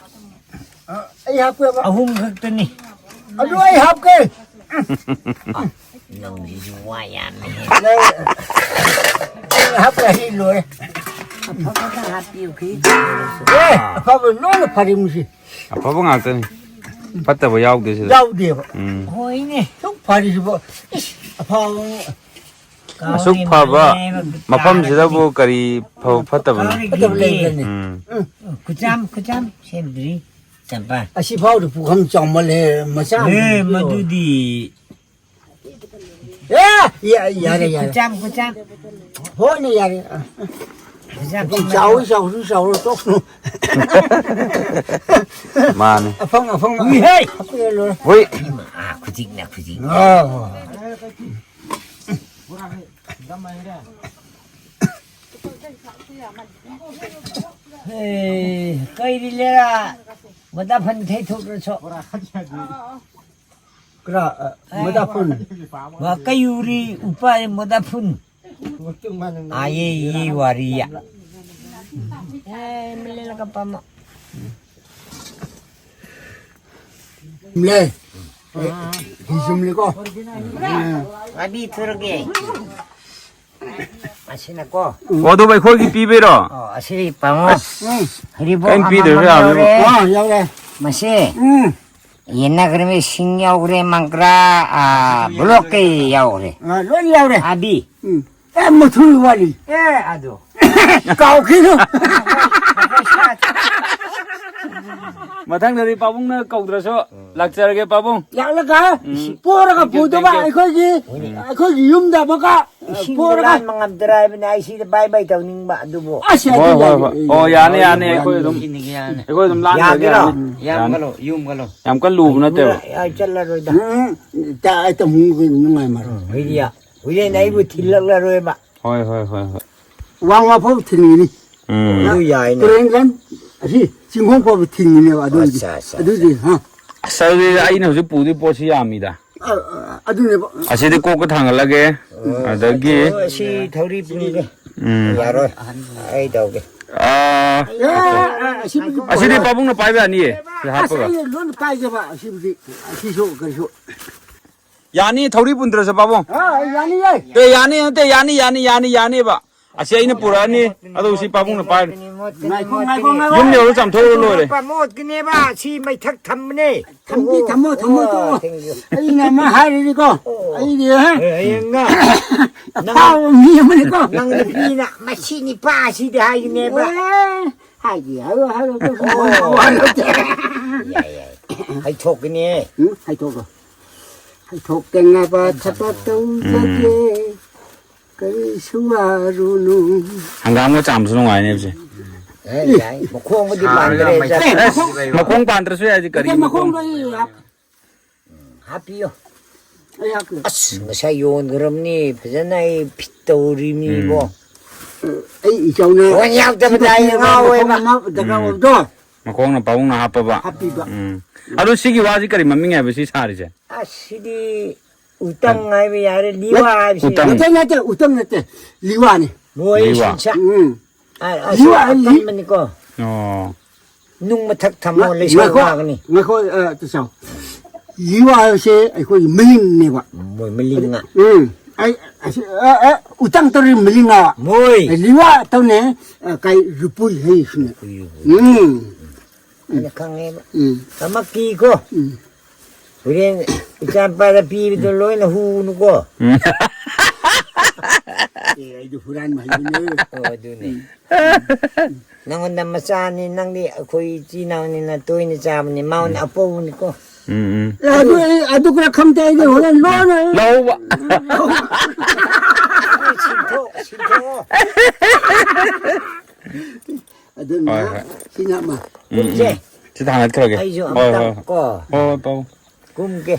ꯑ, ꯑꯩ ꯍꯥꯞꯀꯦꯕ꯫ ꯑꯍꯨꯝ ꯈꯛꯇꯅꯤ꯫ ꯑꯗꯨ ꯑꯩ ꯍꯥꯞꯀꯦ꯫ ꯅꯪꯁꯤꯁꯨ ꯋꯥ ꯌꯥꯝꯃꯦꯍꯦ꯫ ꯅꯪ, ꯅꯪ ꯍꯥꯞꯄ ꯍꯩ ꯂꯣꯏꯔꯦ꯫ ꯑꯐꯕ ꯈꯔ ꯍꯥꯞꯄꯤꯌꯨ, ꯈꯤꯇ꯫ ꯑꯦ, ꯑꯐꯕ ꯂꯣꯏꯅ ꯐꯔꯦ ꯃꯁꯤ꯫ ꯑꯐꯕ ꯉꯥꯛꯇꯅꯤ꯫ ꯐꯠꯇꯕ ꯌꯥꯎꯗꯦ ꯁꯤꯗ꯫ ꯌꯥꯎꯗꯦꯕ꯫ ꯎꯝ꯫ ꯍꯣꯏꯅꯦ꯫ ꯁꯨꯛ ꯐꯔꯤꯁꯤꯕꯣ꯫ ꯏꯁ, ꯑꯐꯕ꯫ ꯑꯁꯨꯛ ꯐꯕ ꯃꯐꯝꯁꯤꯗꯕꯨ ꯀꯔꯤ ꯐꯕ ꯐꯠꯇꯕꯅꯣ? ꯐꯠꯇꯕ ꯂꯩꯕ꯭ꯔꯅꯦ? ꯎꯝ꯫ ꯎꯝ꯫ ꯈꯨꯆꯥꯝ, ꯈꯨꯆꯥꯝ ꯁꯦꯝꯗ꯭ꯔꯤ꯫ ꯆꯝꯄꯥ꯫ ꯑꯁꯤ ꯐꯥꯎꯗ ꯄꯨꯈꯝ ꯆꯥꯎꯃꯜꯂꯦ, ꯃꯆꯥ ꯑꯦ, ꯑꯝꯇ ꯄꯤꯌꯣ꯫ ꯃꯗꯨꯗꯤ꯫ ꯑꯦ, ꯌꯥ-, ꯌꯥꯔꯦ, ꯌꯥꯔꯦ꯫ ꯈꯨꯆꯥꯝ, ꯈꯨꯆꯥꯝ꯫ ꯍꯣꯏꯅꯦ, ꯌꯥꯔꯦ꯫ ꯑ, ꯑ꯫ ꯈꯨꯆꯥꯝ, ꯑꯗꯨꯝ ꯈꯨꯆꯥꯝ꯫ ꯆꯥꯎꯁꯨ ꯆꯥꯎꯔꯣꯏ, ꯇꯣꯛꯁꯅꯨ꯫ ꯃꯥꯅꯦ꯫ ꯑꯐꯪ ꯑꯐꯪꯕ ꯎꯏꯍꯦ! ꯍꯥꯞꯄꯤꯔ ꯂꯣꯏꯔꯦ꯫ ꯍꯣꯏ꯫ ꯏꯃꯥ, ꯈꯨꯖꯤꯛꯅ ꯈꯨꯖꯤꯛ꯫ ꯑꯥ꯫ ꯍꯦ, ꯀꯩꯗꯤ ꯂꯦꯔꯥ, ꯃꯗꯥ ꯐꯟ ꯊꯩꯊꯣꯛꯂꯁꯨ꯫ ꯀ꯭ꯔꯥ, ꯑ, ꯑꯦ꯫ ꯃꯗꯥ ꯐꯨꯟ꯫ ꯋꯥ ꯀꯩꯌꯨꯔꯤ ꯎꯄꯥꯏ ꯃꯗꯥ ꯐꯨꯟ꯫ ꯑꯥ, ꯌꯦ, ꯌꯦ, ꯋꯥꯔꯤ ꯌꯥ꯫ ꯑꯦ, ꯃꯨꯜꯂꯦ ꯂꯥꯛꯀꯞꯄ ꯑꯃ꯫ ꯂꯦ꯫ ꯍꯤꯖꯨꯝꯂꯦꯀꯣ꯫ ꯉꯥꯕꯤ ꯊꯨꯔꯒꯦ꯫ ꯑꯁꯤꯅꯀꯣ꯫ ꯑꯣ, ꯑꯗꯨꯕꯨ ꯑꯩꯈꯣꯏꯒꯤ ꯄꯤꯕꯩꯔꯣ? ꯑꯣ, ꯑꯁꯤ ꯄꯥꯉꯣ꯫ ꯎꯝ꯫ ꯍꯔꯤꯕꯣꯞ ꯀꯩꯝ ꯄꯤꯗ꯭ꯔꯁꯨ ꯑꯃꯃꯝ ꯌꯥꯕꯅꯤ꯫ ꯌꯥꯎꯔꯦ꯫ ꯑꯥ, ꯌꯥꯎꯔꯦ꯫ ꯃꯁꯤ ꯎꯝ꯫ ꯌꯦꯟꯅꯈ꯭ꯔꯦ, ꯁꯤꯡ ꯌꯥꯎꯈ꯭ꯔꯦ, ꯃꯪꯒ꯭ꯔꯥ, ꯑꯥ, ꯕ꯭ꯂꯣꯛꯀꯤ ꯌꯥꯎꯈ꯭ꯔꯦ꯫ ꯑꯥ, ꯂꯣꯏ ꯌꯥꯎꯔꯦ꯫ ꯑꯥꯗꯤ꯫ ꯎꯝ꯫ ꯑꯦ, ꯃꯊꯨꯔꯤ ꯋꯥꯠꯂꯤ꯫ ꯑꯦ, ꯑꯗꯨ꯫ ꯀꯥꯎꯈꯤꯅꯨ꯫ ꯃꯊꯪꯗꯗꯤ ꯄꯥꯕꯨꯡꯅ ꯀꯧꯗ꯭ꯔꯁꯨ ꯂꯥꯛꯆꯔꯒꯦ, ꯄꯥꯕꯨꯡ꯫ ꯂꯥꯛꯂꯒ ꯎꯝ꯫ ꯄꯣꯔꯒ ꯄꯨꯗꯕ ꯑꯩꯈꯣꯏꯒꯤ, ꯑꯩꯈꯣꯏꯒꯤ ꯌꯨꯝꯗ ꯑꯃꯨꯛꯀ ꯏꯁꯤꯡꯗꯣ ꯄꯣꯔꯒ꯫ ꯂꯥꯟꯕ ꯉꯝꯗ꯭ꯔꯦ ꯍꯥꯏꯕꯅꯦ, ꯑꯩ ꯁꯤꯗ ꯕꯥꯏ ꯕꯥꯏ ꯇꯧꯅꯤꯡꯕ ꯑꯗꯨꯕꯨ꯫ ꯑꯁ, ꯍꯣꯏ, ꯑꯗꯨ ꯍꯣꯏ, ꯌꯥꯏ꯫ ꯍꯣꯏ꯫ ꯑꯣ, ꯌꯥꯅꯤ, ꯌꯥꯅꯤ꯫ ꯑꯩꯈꯣꯏ ꯑꯗꯨꯝ, ꯌꯥꯅꯤ꯫ ꯑꯩꯈꯣꯏ ꯑꯗꯨꯝ ꯂꯥꯟꯖꯒꯦ, ꯌꯥꯒꯦꯔꯣ? ꯌꯥꯅꯤ꯫ ꯌꯥꯝ ꯌꯥꯅꯤ꯫ ꯀꯜꯂꯣ, ꯌꯨꯝ ꯀꯜꯂꯣ꯫ ꯌꯥꯝ ꯀꯟꯅ ꯂꯨꯕ ꯅꯠꯇꯦꯕ꯫ ꯑꯩ ꯆꯠꯂꯔꯣꯏꯗ꯫ ꯎꯝ, ꯇ-, ꯑꯩ ꯇ-, ꯅꯨꯡꯉꯥꯏꯃꯔꯣꯏ꯫ ꯎꯝ, ꯍꯨꯏꯗꯤ ꯌꯥ-, ꯍꯨꯏꯗꯤ ꯑꯩꯕꯨ ꯊꯤꯜꯂꯛꯂꯔꯣꯏꯕ꯫ ꯍꯣꯏ, ꯍꯣꯏ, ꯍꯣꯏ, ꯍꯣꯏ꯫ ꯋꯥꯡꯃ ꯐꯥꯎ ꯊꯤꯟꯒꯅꯤ꯫ ꯎꯝ꯫ ꯑꯗꯨ ꯌꯥꯏꯅꯦ꯫ ꯇꯨꯔꯦꯟ ꯂꯝ ꯑꯁꯤ ꯆꯤꯡꯈꯣꯡ ꯐꯥꯎꯕ ꯊꯤꯟꯒꯅꯦꯕ ꯑꯗꯨꯗꯤ꯫ ꯑꯠꯆꯥ, ꯑꯠꯆꯥ, ꯑꯗꯨꯗꯤ, ꯑꯠꯆꯥ꯫ ꯍꯥ꯫ ꯑꯁ, ꯑꯗꯨꯗꯤ ꯑꯩꯅ ꯍꯧꯖꯤꯛ ꯄꯨꯗꯣꯏ ꯄꯣꯠꯁꯤ ꯌꯥꯝꯃꯤꯗ꯫ ꯑ, ꯑ, ꯑꯗꯨꯅꯦꯕ꯫ ꯑꯁꯤꯗꯤ ꯀꯣꯛꯀ ꯊꯥꯡꯒꯠꯂꯒꯦ꯫ ꯎꯝ꯫ ꯑꯗꯒꯤ ꯑꯗꯨ ꯑꯁꯤ ꯊꯧꯔꯤ ꯄꯨꯔꯤꯒꯦ꯫ ꯎꯝ꯫ ꯌꯥꯔꯣꯏ꯫ ꯑꯩ ꯇꯧꯒꯦ꯫ ꯑꯥ, ꯑꯦ, ꯑꯦ, ꯑꯁꯤꯕꯨꯗꯤ ꯑꯁꯤꯗꯤ ꯄꯥꯕꯨꯡꯅ ꯄꯥꯏꯕ ꯌꯥꯅꯤꯌꯦ꯫ ꯁꯤ ꯑꯁ, ꯍꯥꯞꯄꯒ꯫ ꯑꯩꯅ ꯂꯣꯏꯅ ꯄꯥꯏꯒꯦꯕ ꯑꯁꯤꯕꯨꯗꯤ꯫ ꯑꯁꯤꯁꯨ ꯀꯔꯤꯁꯨ꯫ ꯌꯥꯅꯤ, ꯊꯧꯔꯤ ꯄꯨꯟꯗ꯭ꯔꯁꯨ, ꯄꯥꯕꯨꯡ꯫ ꯑ, ꯌꯥꯅꯤꯌꯦ꯫ ꯑꯦ, ꯌꯥꯅꯤ, ꯅꯠꯇꯦ, ꯌꯥꯅꯤ, ꯌꯥꯅꯤ, ꯌꯥꯅꯤ, ꯌꯥꯅꯤꯕ꯫ ꯑꯁꯤ ꯑꯩꯅ ꯄꯨꯔꯛꯑꯅꯤ, ꯑꯗꯨ ꯁꯤ ꯄꯥꯕꯨꯡꯅ ꯄꯥꯏꯔꯅꯤ꯫ ꯉꯥꯏꯈꯣ, ꯉꯥꯏꯈꯣ, ꯉꯥꯏꯈꯣ꯫ ꯌꯨꯝ ꯌꯧꯔ ꯆꯥꯝꯊꯣꯛꯑ ꯂꯣꯏꯔꯦ꯫ ꯃꯣꯠꯀꯅꯦꯕ, ꯁꯤ ꯃꯩꯊꯛ ꯊꯝꯕꯅꯦ꯫ ꯊꯝꯗꯤ ꯊꯝꯃꯣ, ꯊꯝꯃꯣ, ꯑꯣ, ꯇꯣꯛꯑꯣ꯫ ꯊꯦꯡꯀ꯭ꯌꯨ꯫ ꯑꯩꯅ ꯑꯃ ꯍꯥꯏꯔꯗꯤꯀꯣ, ꯑꯣ꯫ ꯑꯩꯗꯤ, ꯍꯥ? ꯑꯦ, ꯍꯌꯦꯡ ꯉꯥ-, ꯅꯪ, ꯑꯐꯥꯎꯕ ꯃꯤ ꯑꯃꯅꯤꯀꯣ꯫ ꯅꯪ ꯅꯨꯄꯤꯅ ꯃꯁꯤ ꯅꯤꯄꯥꯁꯤꯗꯤ ꯍꯥꯏꯒꯅꯦꯕ꯫ ꯑꯦ, ꯍꯥꯏꯗꯤ ꯍꯥꯏꯔꯣ, ꯍꯥꯏꯔꯣ, ꯑꯗꯨ ꯑꯣ꯫ ꯍꯥꯏꯔꯣ꯫ ꯌꯥꯏ, ꯌꯥꯏ꯫ ꯍꯥꯏꯊꯣꯛꯀꯅꯤ꯫ ꯎꯝ, ꯍꯥꯏꯊꯣꯛꯈ꯭ꯔꯣ꯫ ꯍꯥꯏꯊꯣꯛꯇꯅꯕ ꯊꯕꯛ ꯇꯧꯖꯒꯦ꯫ ꯎꯝ꯫ ꯀꯔꯤꯁꯨ ꯋꯥꯔꯨꯅꯨ꯫ ꯍꯪꯒꯥꯝꯒ ꯆꯥꯝꯕꯁꯨ ꯅꯨꯡꯉꯥꯏꯅꯦ ꯍꯧꯖꯤꯛ꯫ ꯑꯦ, ꯌꯥꯏ꯫ ꯃꯈꯣꯡꯕꯨꯗꯤ ꯄꯥꯟꯗ꯭ꯔꯦ, ꯁꯥꯔꯒ ꯆꯠ-, ꯑꯦ, ꯃꯈꯣꯡ-, ꯃꯈꯣꯡ ꯄꯥꯟꯗ꯭ꯔꯁꯨ ꯌꯥꯏ ꯍꯧꯖꯤꯛ ꯀꯔꯤ ꯅꯠꯇꯦ, ꯃꯈꯣꯡ-, ꯃꯈꯣꯡꯗꯣ ꯑꯩ ꯍꯥꯞ-, ꯍꯥꯞꯄꯤꯌꯣ꯫ ꯑꯩ ꯍꯥꯞꯀꯦ꯫ ꯑꯁ, ꯉꯁꯥꯏ ꯌꯣꯟꯈ꯭ꯔꯕꯅꯤ, ꯐꯖꯅ ꯑꯩ ꯐꯤꯠ ꯇꯧꯔꯤꯃꯤꯕꯣ꯫ ꯎꯝ꯫ ꯑꯩ ꯏꯆꯥꯎꯅ ꯐꯣꯟ ꯌꯥꯎꯗꯕꯗ ꯑꯩ ꯁꯤꯗ ꯉꯥꯎꯋꯦꯕ꯫ ꯃꯈꯣꯡ ꯑꯃ ꯗꯔꯀꯥꯔ ꯎꯝ꯫ ꯑꯣꯏꯕꯗꯣ꯫ ꯃꯈꯣꯡꯅ ꯄꯥꯕꯨꯡꯅ ꯍꯥꯞꯄꯕ꯫ ꯍꯥꯞꯄꯤꯕ꯫ ꯎꯝ꯫ ꯑꯗꯣ ꯁꯤꯒꯤ ꯋꯥꯁꯤ ꯀꯔꯤ ꯃꯃꯤꯡ ꯍꯥꯏꯕ ꯁꯤ ꯁꯥꯔꯤꯁꯦ? ꯑꯁ, ꯁꯤꯗꯤ ꯎꯇꯪ ꯍꯥꯏꯕ ꯌꯥꯔꯦ, ꯂꯤꯋꯥ ꯍꯥꯏꯕꯁꯤ꯫ ꯎꯇꯪ꯫ ꯅꯠꯇꯦ, ꯅꯠꯇꯦ, ꯎꯇꯪ ꯅꯠꯇꯦ, ꯂꯤꯋꯥꯅꯤ꯫ ꯃꯣꯏ ꯂꯤꯋꯥ꯫ ꯁꯤꯟꯁꯥ-, ꯎꯝ꯫ ꯑ, ꯑꯁꯤ ꯂꯤꯋꯥ, ꯂꯤ- ꯑꯀꯟꯕꯅꯤꯀꯣ꯫ ꯑꯣ꯫ ꯅꯨꯡ ꯃꯊꯛ ꯊꯝꯃꯣ, ꯉ-, ꯂꯩꯁꯧ ꯉꯥꯏꯈꯣ, ꯅꯥꯒꯅꯤ꯫ ꯉꯥꯏꯈꯣ, ꯑ, ꯇꯆꯥꯎ꯫ ꯂꯤꯋꯥ ꯍꯥꯏꯕꯁꯦ ꯑꯩꯈꯣꯏꯒꯤ ꯃꯤꯡꯅꯦꯕ꯫ ꯃꯣꯏ ꯃꯤꯡꯅ꯫ ꯎꯝ꯫ ꯑꯩ, ꯑꯁꯤ, ꯑ, ꯑ, ꯎꯇꯪ ꯇꯧꯔꯤ ꯃꯤꯡꯅ꯫ ꯃꯣꯏ꯫ ꯂꯤꯋꯥ ꯇꯧꯅꯦ, ꯑ, ꯀꯩ ꯔꯨꯄꯨꯏ ꯍꯩꯁꯤꯅꯦ꯫ ꯔꯨꯄꯨꯏ, ꯔꯨꯄꯨꯏ꯫ ꯎꯝ꯫ ꯑꯩꯅ ꯈꯪꯉꯦꯕ꯫ ꯎꯝ꯫ ꯀꯃꯛꯀꯤꯀꯣ꯫ ꯎꯝ꯫ ꯍꯣꯔꯦꯟ ꯏꯆꯥ ꯅꯨꯄꯥꯗ ꯄꯤꯕꯗꯣ ꯂꯣꯏꯅ ꯍꯨꯅꯨꯀꯣ꯫ ꯎꯝ꯫ ꯑꯦ, ꯑꯩꯗꯤ ꯍꯨꯔꯥꯟꯕ ꯍꯩꯕꯅꯦ꯫ ꯑꯣ, ꯑꯗꯨꯅꯦ꯫ ꯎꯝ꯫ ꯅꯪꯉꯣꯟꯗ ꯃꯆꯥꯅꯤ, ꯅꯪꯗꯤ ꯑꯩꯈꯣꯏ ꯏꯆꯤꯟ ꯏꯅꯥꯎꯅꯤꯅ ꯇꯣꯏꯅ ꯆꯥꯕꯅꯤ, ꯃꯉꯣꯟꯗ ꯎꯝ꯫ ꯑꯄꯧꯕꯅꯤꯀꯣ꯫ ꯎꯝ, ꯎꯝ꯫ ꯑꯦ, ꯑꯗꯨ ꯑꯩ, ꯑꯗꯨ ꯈꯔ ꯈꯪꯗꯦ, ꯑꯩꯗꯤ ꯍꯣꯔꯦꯟ ꯂꯣꯟꯅ ꯑꯩ ꯂꯧꯕ꯫ ꯁꯤꯟꯊꯣꯛ-, ꯁꯤꯟꯊꯣꯛꯑꯣ꯫ ꯑꯗꯨꯅ ꯍꯣꯏ, ꯍꯣꯏ꯫ ꯁꯤꯅ ꯑꯃ꯫ ꯎꯝ, ꯎꯝ꯫ ꯀꯨꯝꯁꯦ꯫ ꯁꯤꯗ ꯍꯥꯡꯒꯠꯈ꯭ꯔꯒꯦ꯫ ꯑꯩꯁꯨ ꯍꯣꯏ, ꯑꯝꯇ ꯍꯣꯏ꯫ ꯀꯣ꯫ ꯍꯣꯏ, ꯍꯣꯏ, ꯄꯥꯎ꯫ ꯀꯨꯝꯒꯦ꯫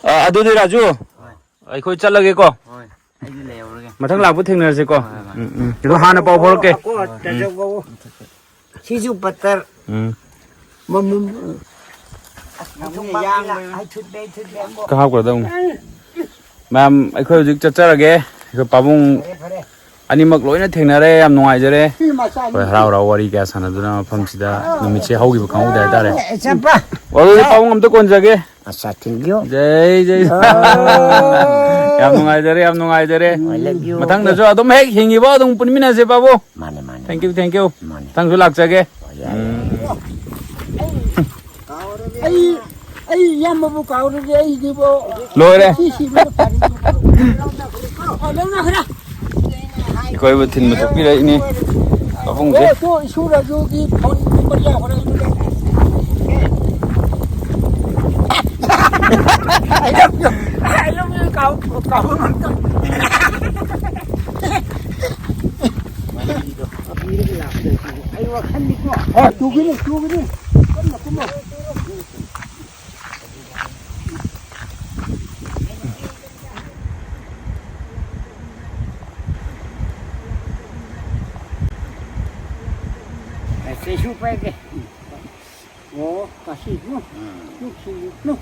ꯑ, ꯑꯗꯨꯗꯤ ꯔꯥꯖꯨ, ꯍꯣꯏ꯫ ꯑꯩꯈꯣꯏ ꯆꯠꯂꯒꯦꯀꯣ꯫ ꯍꯣꯏ, ꯑꯩꯁꯨ ꯂꯩꯍꯧꯔꯒꯦ꯫ ꯃꯊꯪ ꯂꯥꯛꯄ ꯊꯦꯡꯅꯔꯁꯤꯀꯣ꯫ ꯍꯣꯏ, ꯍꯣꯏ꯫ ꯎꯝ, ꯎꯝ꯫ ꯑꯗꯣ ꯍꯥꯟꯅ ꯄꯥꯎ ꯐꯥꯎꯔꯛꯀꯦ꯫ ꯀꯣ, ꯎꯝ, ꯎꯝ꯫ ꯇꯥꯖꯧ ꯀꯧ꯫ ꯁꯤꯁꯨ ꯄꯠꯇꯔ꯫ ꯎꯝ꯫ ꯃꯃꯝ-, ꯑꯁ, ꯅꯪꯅ ꯌꯥꯡꯕ꯫ ꯍꯥꯏꯊꯨꯠꯂꯦ, ꯍꯥꯏꯊꯨꯠꯂꯦ꯫ ꯀꯥ ꯍꯥꯞꯈ꯭ꯔꯗꯧꯅꯤ꯫ ꯃꯌꯥꯝ, ꯑꯩꯈꯣꯏ ꯍꯧꯖꯤꯛ ꯆꯠꯆꯔꯒꯦ꯫ ꯑꯩꯈꯣꯏ ꯄꯥꯕꯨꯡ ꯐꯔꯦ, ꯐꯔꯦ꯫ ꯑꯅꯤꯃꯛ ꯂꯣꯏꯅ ꯊꯦꯡꯅꯔꯦ꯫ ꯌꯥꯝ ꯅꯨꯡꯉꯥꯏꯖꯔꯦ꯫ ꯁꯤ ꯃꯆꯥꯅꯤ꯫ ꯑꯩꯈꯣꯏ ꯍꯔꯥꯎ ꯍꯔꯥꯎ ꯋꯥꯔꯤ ꯀꯌꯥ ꯁꯥꯟꯅꯗꯨꯅ ꯃꯐꯝꯁꯤꯗ ꯅꯨꯃꯤꯠꯁꯦ ꯍꯧꯈꯤꯕ ꯈꯪꯍꯧꯗꯦ ꯍꯥꯏꯇꯥꯔꯦ꯫ ꯑꯦ, ꯆꯠꯄ꯫ ꯑꯣ, ꯑꯗꯨꯗꯤ ꯄꯥꯕꯨꯡ ꯑꯝꯇ ꯀꯣꯟꯖꯒꯦ꯫ ꯑꯁꯥ, thank you꯫ ꯖꯩ, ꯖꯩ꯫ ꯑꯥ꯫ ꯌꯥꯝ ꯅꯨꯡꯉꯥꯏꯖꯔꯦ, ꯌꯥꯝ ꯅꯨꯡꯉꯥꯏꯖꯔꯦ꯫ I love you꯫ ꯃꯊꯪꯗꯁꯨ ꯑꯗꯨꯝ ꯍꯦꯛ ꯍꯤꯡꯉꯤꯕ ꯑꯗꯨꯝ ꯄꯨꯟꯃꯤꯟꯅꯁꯦ, ꯄꯥꯕꯨꯡ꯫ ꯃꯥꯅꯦ, ꯃꯥꯅꯦ, thank you, ꯃꯥꯅꯦ꯫ Thank you꯫ ꯃꯥꯅꯦ꯫ ꯃꯊꯪꯁꯨ ꯂꯥꯛꯆꯒꯦ꯫ ꯍꯣꯏ, ꯌꯥꯏ, ꯌꯥꯏ꯫ ꯎꯝ꯫ ꯑꯩ, ꯑꯩ ꯏꯌꯥꯝꯕꯕꯨ ꯀꯥꯎꯔꯒꯦ, ꯑꯩꯗꯤꯕꯣ꯫ ꯂꯣꯏꯔꯦ꯫ ꯁꯤ ꯁꯤꯕꯅ ꯐꯔꯦ꯫ ꯑ, ꯅꯪ ꯂꯥꯛꯈ꯭ꯔꯦ꯫ ꯑꯩꯈꯣꯏꯕꯨ ꯊꯤꯟꯕ ꯆꯠꯄꯤꯔꯛꯏꯅꯤ ꯄꯥꯕꯨꯡꯁꯦ꯫ ꯑꯣ, ꯇꯣ, ꯏꯁꯨ ꯔꯥꯖꯨꯒꯤ ꯐꯣꯟ ꯅꯝꯕꯔ ꯌꯥꯎꯈ꯭ꯔꯦ꯫ I love you. I love you, ꯀꯥꯎ-, ꯀꯥꯎꯕ ꯉꯝꯗꯕ꯫ ꯑꯩ ꯋꯥꯈꯜꯅꯤꯀꯣ꯫ ꯍꯣꯏ, ꯇꯨꯒꯤꯅꯤ, ꯇꯨꯒꯤꯅꯤ꯫ ꯀꯟꯅ ꯀꯨꯝꯃꯣ꯫ ꯆꯩꯁꯨ ꯄꯥꯏꯒꯦ꯫ ꯑꯣ, ꯀꯥꯁꯤ, ꯅꯨ꯫ ꯎꯝ꯫ ꯅꯨ, ꯁꯤ, ꯅꯨ꯫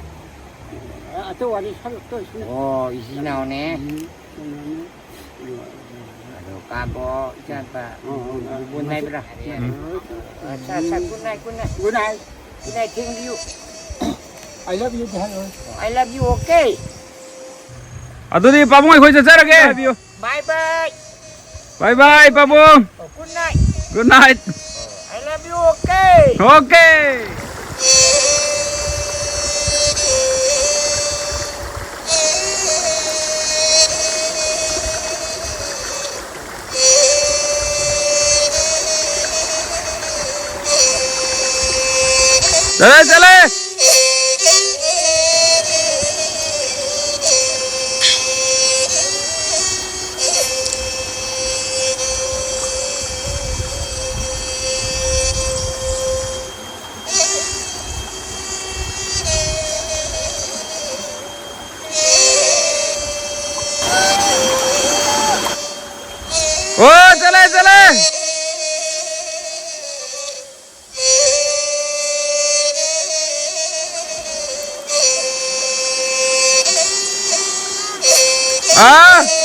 ꯑ, ꯑꯇꯩ ꯋꯥꯔꯤ ꯁꯥꯔꯛꯇꯣꯏꯁꯤꯅ꯫ ꯑꯣ, ꯏꯆꯤꯟ ꯏꯅꯥꯎꯅꯦ꯫ ꯎꯝ, ꯀꯩꯅꯣꯅꯦ꯫ ꯀꯥꯕꯣ, ꯏꯆꯥꯅꯨꯄꯥ꯫ ꯕꯣꯟ ꯍꯥꯏꯕ꯭ꯔꯥ? ꯑꯠꯆꯥ, ꯑꯠꯆꯥ, good night, good night꯫ Good night꯫ Good night, ꯊꯦꯡꯕꯤꯌꯨ꯫ I love you ꯍꯥꯏꯌꯣ꯫ I love you, okay? ꯑꯗꯨꯗꯤ ꯄꯥꯕꯨꯡ, ꯑꯩꯈꯣꯏ ꯆꯠꯆꯔꯒꯦ꯫ Bye bye꯫ Bye bye, ꯄꯥꯕꯨꯡ꯫ Oh, good night꯫ Good night꯫ I love you, okay? Okay꯫ ꯆꯠꯂꯦ, ꯆꯠꯂꯦ꯫ ꯑꯣ, ꯆꯠꯂꯦ, ꯆꯠꯂꯦ꯫ ꯑꯥ꯫